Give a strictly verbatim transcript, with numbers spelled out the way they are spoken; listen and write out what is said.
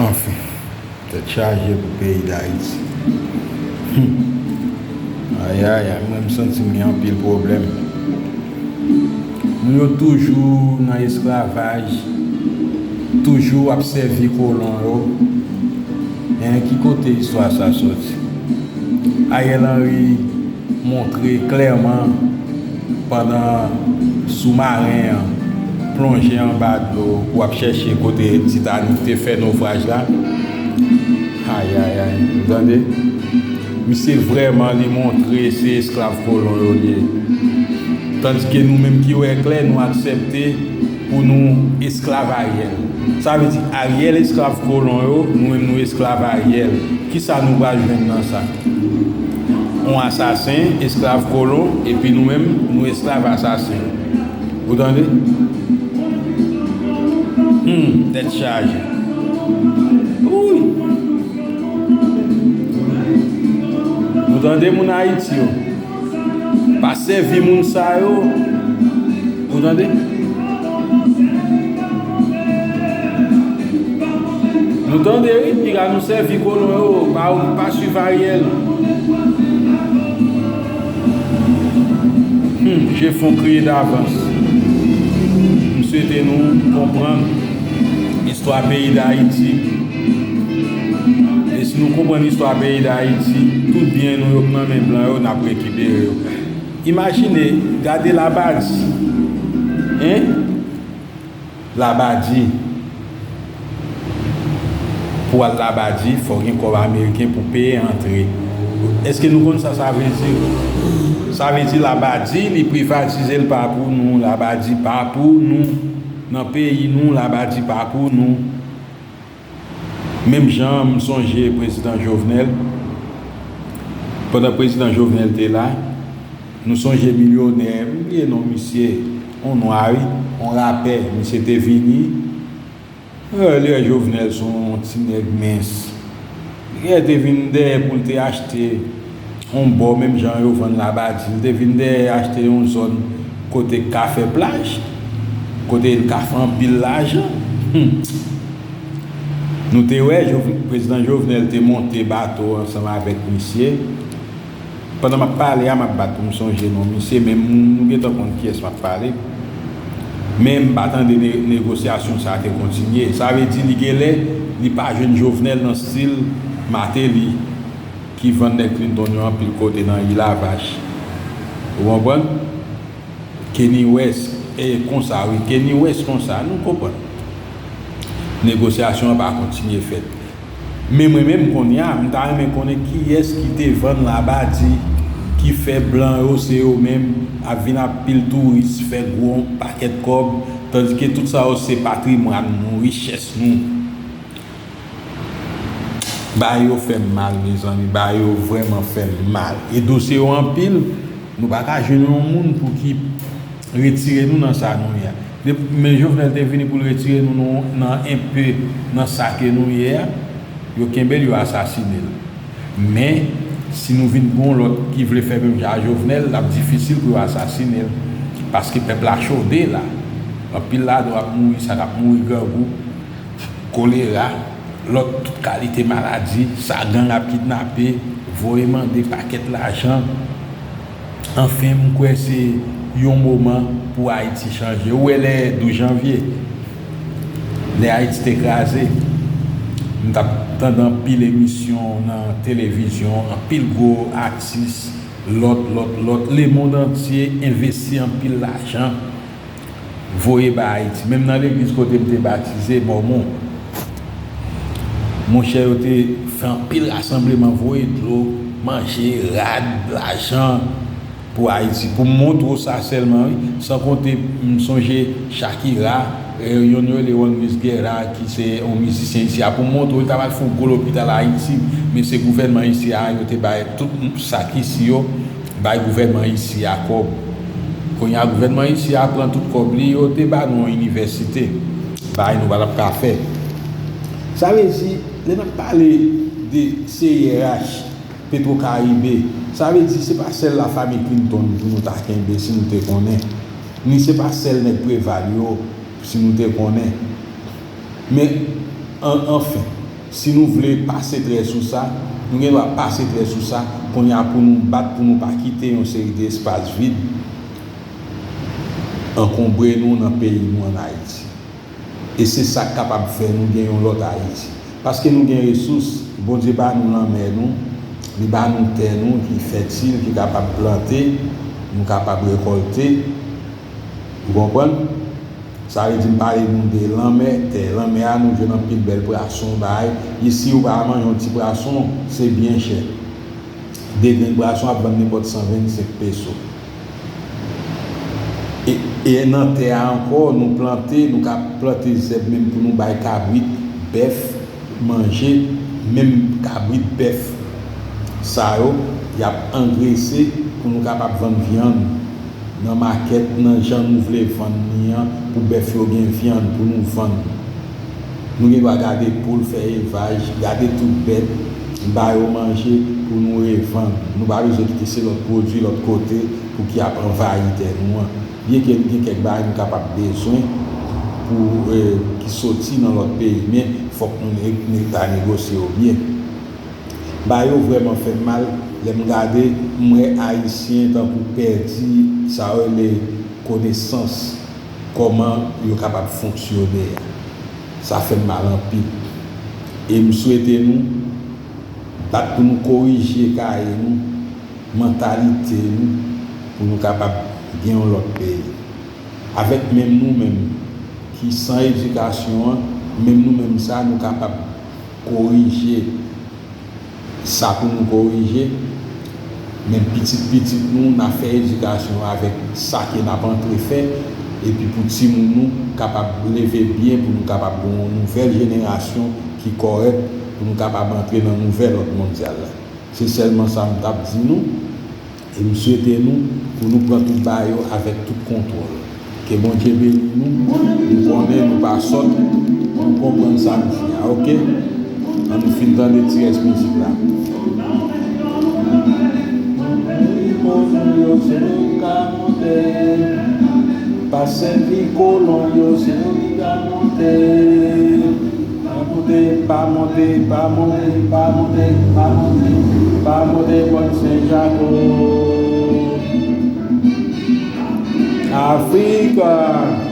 Anfen, tèt chaje pou peyi Dayiti. Hmm. Ayayay, mwen m santi m gen anpil pwoblèm. Nou yo toujou nan esklavaj, toujou ap sèvi kolon yo. Men ki kote istwa sa soti? Ariel Henry montre klèman pandan soumaren an plonje anba dlo pou ap chèche kote Titanic te fè novraj la. Ayayay, ou tande? Misye vrèman li montre se esklav kolon yo li ye. Tandike nou menm ki wè klè, nou aksepte pou nou esklav Ariel. Sa vle di Ariel esklav kolon yo, nou menm nou esklav Ariel. Kisa nou pral jwenn nan sa? On asasen, esklav kolon, epi nou menm, nou esklav asasen. Ou tande? Hmm, tèt chaje. Wouy! Nou tande moun Ayiti yo. Pa sèvi moun sa yo. Ou tande? Nou tande, wi, piga nou sèvi kolon yo, pa, pa swiv Ariel. Hmm, je fon kriye davans. M swete nou konprann istwa peyi Dayiti. E si nou konprann istwa peyi Dayiti, tout byen nou yo k nan men blan yo, n ap rekipere yo. Imajine, gade Labadi. Hein? Labadi. Pou al Labadi, fò gen kòb ameriken pou peye antre. Èske nou konn sa sa vle di? Sa vle di Labadi, li privatize l pa pou nou. Labadi pa pou nou. Nan peyi nou, Labadi pa pou nou. Menm jan m sonje prezidan Jovenel, pandan prezidan Jovenel te la, nou sonje milyonè, m bliye non misye, on nwa wi, on rapè, misye te vini, eh, li wè Jovenel se on ti nèg mens. Li te vin dèyè pou l te achte on bò, menm jan yo vann Labadi, li te vin dèyè achte yon zòn kote l ka fè plaj, kote l ka fè anpil lajan. Hmm. Nou te wè Jov-, prezidan Jovenel te monte bato ansanm avèk misye. Pandan m ap pale a, m ap bat pou m sonje non misye, men m, nou gentan konn kiyès m ap pale. Men m pa tande ne-, negosyasyon sa a te kontinye. Sa vle di li genlè, li pa jwenn Jovenel nan stil Martelly, ki vann nèg Clinton yo anpil kote nan Île à Vache. Ou konprann? Kanye West, e konsa wi, Kanye West konsa, nou konprann. Negosyasyon an pa kontinye fèt. Men mwen menm kounye a, m ta renmen konnen kiyès ki te vann Labadi, ki fè blan yo, se yo menm, ap vin ap pil touris, fè gwo pakèt kòb, tandike tout sa yo se patrimwàn nou, richès nou. Bagay yo fè m mal, mezanmi, bagay yo vrèman fè m mal. E dosye yo anpil, nou pa ka jwenn yon moun pou ki retire nou nan sa nou ye a. Depi, men Jovenel te vini pou l retire nou, nou nan enpe nan sa ke nou ye a, yo kenbe l, yo asasine l. Men, si nou vin gon lòt ki vle fè menm jan a Jovenel, l ap difisil pou yo asasine l. Paske pèp la chode la. Anpil ladan yo ap mouri, sa k ap mouri grangou, kolera, lòt tout kalite maladi, sa gang ap kidnape, voye mande pakèt lajan. Anfen, m kwè se yon moman pou Ayiti chanje. Ou wè lè douz janvye, lè Ayiti te kraze, m t ap tande anpil emisyon nan televizyon, anpil gwo atis, lòt, lòt, lòt. Lemonn antye envesti anpil lajan. Voye bay Ayiti. Menm nan legliz kote m te batize, Mòmon, monchè, yo te fè anpil rasanbleman, voye dlo, manje, rad, lajan pou Ayiti. Pou m montre w sa sèlman, wi. San konte, m sonje Shakira, e, youn yo rele Juan Luis Guerra, ki se yon mizisyen isi a, pou m montre w, li t ap al fè yon gwo lopital Ayiti, men se gouvènman isi a, yo te bay tout sa k isi yo, bay gouvènman isi a kòb. Kounye a, gouvènman isi a pran tout kòb li, yo te ba nou yon inivèsite. Bagay nou pa t ap ka fè. Sa vle di, lè n ap pale de C I R H, Petro Caribe, sa vle di se pa sèl lafanmi Clinton pou nou ta kenbe si nou te konnen. Ni se pa sèl nèg Preval yo si nou te konnen. Men, an, anfen, Si nou vle pase trè sou sa, nou gen dwa pase trè sou sa, kounye a pou nou bat pou nou pa kite yon seri de espas vid ankonbre nou nan peyi nou ann Ayiti. E se sa k kapab fè nou gen yon lòt Ayiti. Paske nou gen resous, Bondye ba nou lanmè nou, li ba nou tè nou ki fètil, ki kapab plante, nou kapab rekòlte. Ou konprann? Sa vle di m pale nou de lanmè, tè. Lanmè a nou jwenn anpil bèl pwason, bagay. Isi ou pa manje yon ti pwason, se byen chè. De grenn pwason ap vann nenpòt san vennsenk peso. E, e nan tè a ankò, nou plante, nou ka plante zèb menm pou nou bay kabrit, bèf, manje, menm kabrit, bèf. Sa yo, y ap angrese pou nou kapab vann vyann nan makèt, nan jan nou vle vann li an, pou bèf yo gen vyann pou nou vann. Nou gen dwa gade poul, fè elvaj, gade tout bèt, ba yo manje pou nou revann. Nou pa bezwen kite se lòt pwodui lòt kote pou ki ap anvayi tè nou an. Byenke gen kèk bagay nou kapab bezwen pou, eh, ki soti nan lòt peyi, men fòk nou ne- ne- ta negosye yo byen. Bagay yo vrèman fè m mal, lè m gade, m wè Ayisyen tankou pèdi sa yo rele konesans kòman yo kapab fonksyone a. Sa fè m mal anpil. E m swete nou bat pou nou korije kaye nou, mantalite nou, pou nou kapab gen yon lòt peyi. Avèk menm nou menm ki san edikasyon an, menm nou menm sa, nou kapab korije sa pou nou korije, men pitit pitit nou, n a fè edikasyon avèk sa ke n ap antre fè, epi pou timoun nou kapab leve byen, pou nou kapab gen yon nouvèl jenerasyon ki kòrèk, pou nou kapab antre nan nouvèl òd mondyal la. Se sèlman sa m t ap di nou. E m swete nou pou nou pran tout bagay yo avèk tout kontwòl. Ke Bondye beni nou. M konnen nou pa sòt, nou konprann sa m di a, oke? Ann nou fin tande ti rès mizik la. Pase vi kolon yo, se nou ki ka monte. Pa monte, pa monte, pa monte, pa monte, pa monte, pa monte pòt Sen Jako. Afrika.